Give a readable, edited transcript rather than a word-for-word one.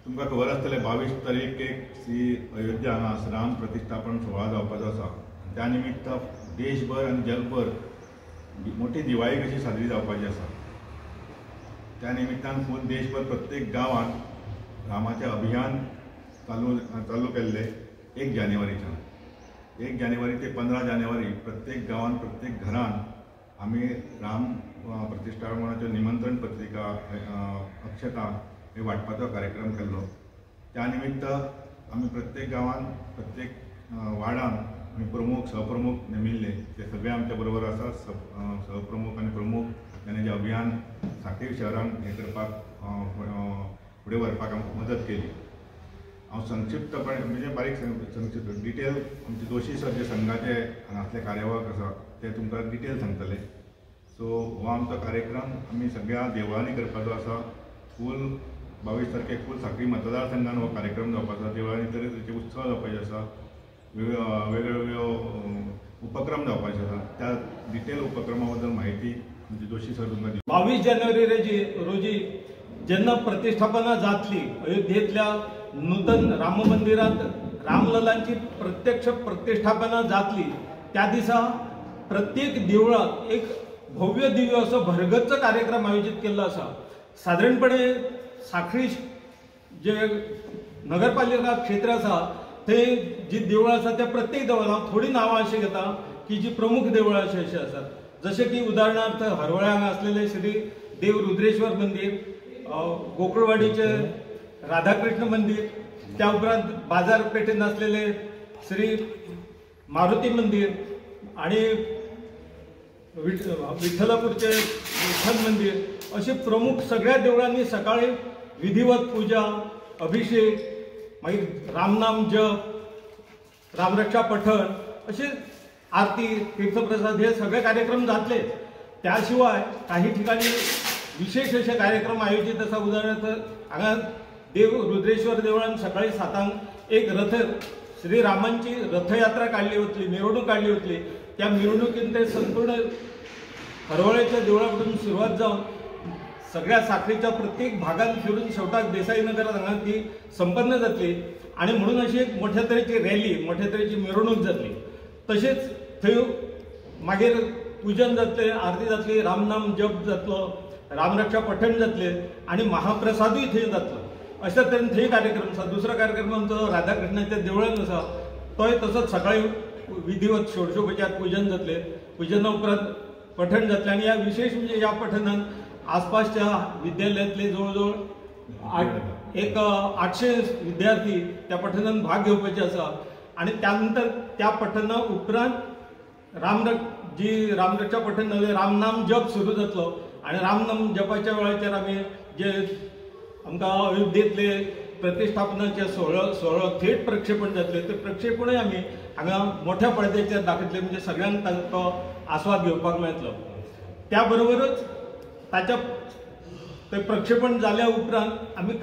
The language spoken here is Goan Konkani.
तुमकां खबर आसतलें 22 तारखेक श्री अयोध्या हांगा राम प्रतिष्ठापन सुवाळो जावपाचो आसा. त्या निमित्त देशभर आनी जगभर मोठी दिवाळी कशी साजरी जावपाची आसा. त्या निमित्तान फूल देशभर प्रत्येक गांवांत रामाचें अभियान चालू केल्लें. 1 जानेवारीच्यान 1 जानेवारी ते 15 जानेवारी प्रत्येक गांवांत प्रत्येक घरान आमी राम प्रतिष्ठापनाच्यो निमंत्रण पत्रिका अक्षता हे वांटपाचो कार्यक्रम केल्लो. त्या निमित्त आमी प्रत्येक गांवांत प्रत्येक वार्डान आमी प्रमुख सहप्रमुख नेमिल्ले, ते सगळे आमच्या बरोबर आसा. सहप्रमुख आनी प्रमुख ताणें जें अभियान साखळी शहरान हें करपाक फुडें व्हरपाक आमकां मदत केली. हांव संक्षिप्तपणे म्हणजे बारीक संक्षिप्त डिटेल आमचे जोशी सर जे संघाचे हांगासले कार्यावळ आसा ते तुमकां डिटेल सांगतले. सो हो आमचो कार्यक्रम आमी सगळ्या देवळांनी करपाचो आसा. फूल 22 तारखेक फूल साखळी मतदारसंघान हो कार्यक्रम जावपाचो आसा. देवळांनी तरेतरेचे उत्सव जावपाचे आसा, वेगवेगळ्यो उपक्रम जावपाचे आसा. त्या डिटेल उपक्रमा बद्दल म्हायती आमचे जोशी सर तुमकां दितले. 22 जानेवारी रोजी जेन्ना प्रतिष्ठापना जातली अयोध्येंतल्या नूतन राम मंदिरांत रामललांची प्रत्यक्ष प्रतिष्ठापना जातली त्या दिसा प्रत्येक देवळांत एक भव्य दिव्य असो भरगच्च कार्यक्रम आयोजीत केल्लो आसा. सादारणपणे साखळी जे नगरपालिका क्षेत्र आसा थंय जी देवळां आसा त्या प्रत्येक देवळां हांव थोडीं नांवां अशीं घेता की जी प्रमुख देवळां अशीं अशीं आसात. जशें की उदाहरणार्थ हरवळ्या हांगा आसलेलें श्री देव रुद्रेश्वर मंदीर, गोकुळवाडीचें राधाकृष्ण मंदीर, त्या उपरांत बाजारपेठेंत आसलेले श्री मारुती मंदीर आनी विठ्ठलापूरचें विठ्ठल मंदीर, अशे प्रमुख सगळ्या देवळांनी सकाळी विधिवत पुजा, अभिषेक, मागीर रामनाम जप, रामरक्षा पठण, असे आरती, तीर्थप्रसाद हे सगळे कार्यक्रम जातले. त्या शिवाय काही ठिकाणी विशेष असे कार्यक्रम आयोजित आसा. उदाहरणार्थ हांगा देव रुद्रेश्वर देवळान सकाळी 7 एक रथ श्रीरामांची रथयात्रा काडली वतली, मिरवणूक काडली वतली. त्या मिरवणुकीन ते संपूर्ण हरवळ्याच्या देवळा कडून सुरवात जावन सगळ्या साखळीच्या प्रत्येक भागात फिरून शेवटाक देसाई नगरात हांगा ती संपन्न जातली. आनी म्हणून अशी एक मोठ्या तरेची रॅली, मोठ्या तरेची मिरवणूक जातली. तशेंच थंय मागीर पूजन जातलें, आरती जातली, रामनाम जप जातलो, रामरक्षा पठण जातलें आनी महाप्रसादूय थंय जातलो. अशा तरेन थंय कार्यक्रम आसा. दुसरो कार्यक्रम आमचो राधाकृष्णाच्या देवळान आसा, तोय तसोच सकाळी विधिवत षोडशोपचार पूजन जातलें, पुजना उपरांत पठण जातलें. आनी ह्या विशेष म्हणजे ह्या पठणान आसपासच्या विद्यालयांतले जवळ जवळ 800 विद्यार्थी त्या पठणान भाग घेवपाचे आसा. आनी त्यानंतर त्या पठणा उपरांत जी रामरक्षा पठण जालें, रामनाम जप सुरू जातलो. आनी रामनाम जपाच्या वेळाचेर आमी जे आमकां अयोध्येंतले प्रतिष्ठापनाचे सोहळो थेट प्रक्षेपण जातलें, तें प्रक्षेपणूय आमी हांगा मोठ्या पडद्याचेर दाखयतले, म्हणजे सगळ्यांक तो आस्वाद घेवपाक मेळटलो. त्या बरोबरच ताच्या ते प्रक्षेपण जाल्या उपरांत आमी